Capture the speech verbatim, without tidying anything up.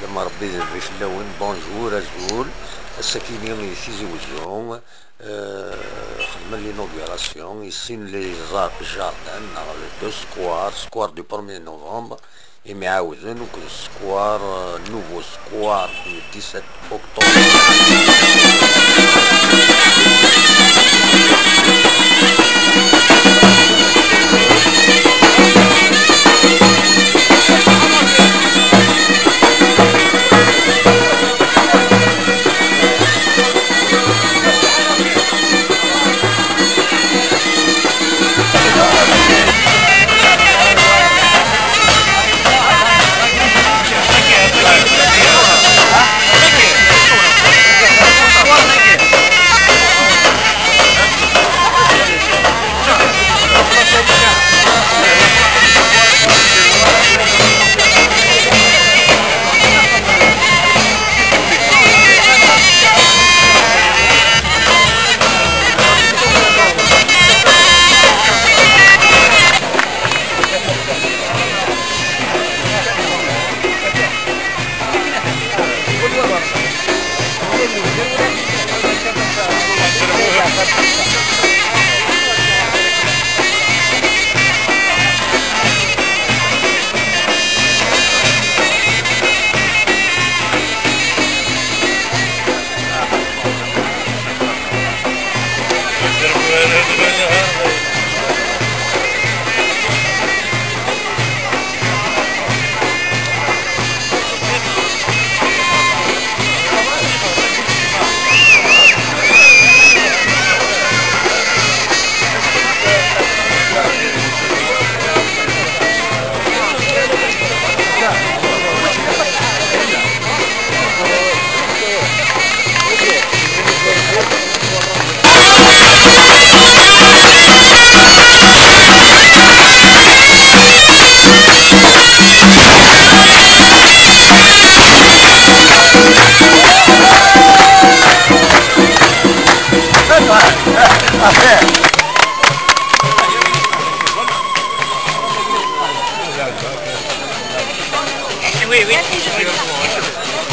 Rebbi d Rebbi fell-awen. Bonjour, azul. Ass-akini i Tizi Wezzu, euh, xedmen l'inauguration, i sin les ar-, jardins, neɣ deux squares, square du premier novembre, i mi ɛawden, akked square, euh, nouveau square du dix-sept octobre. Oui, oui.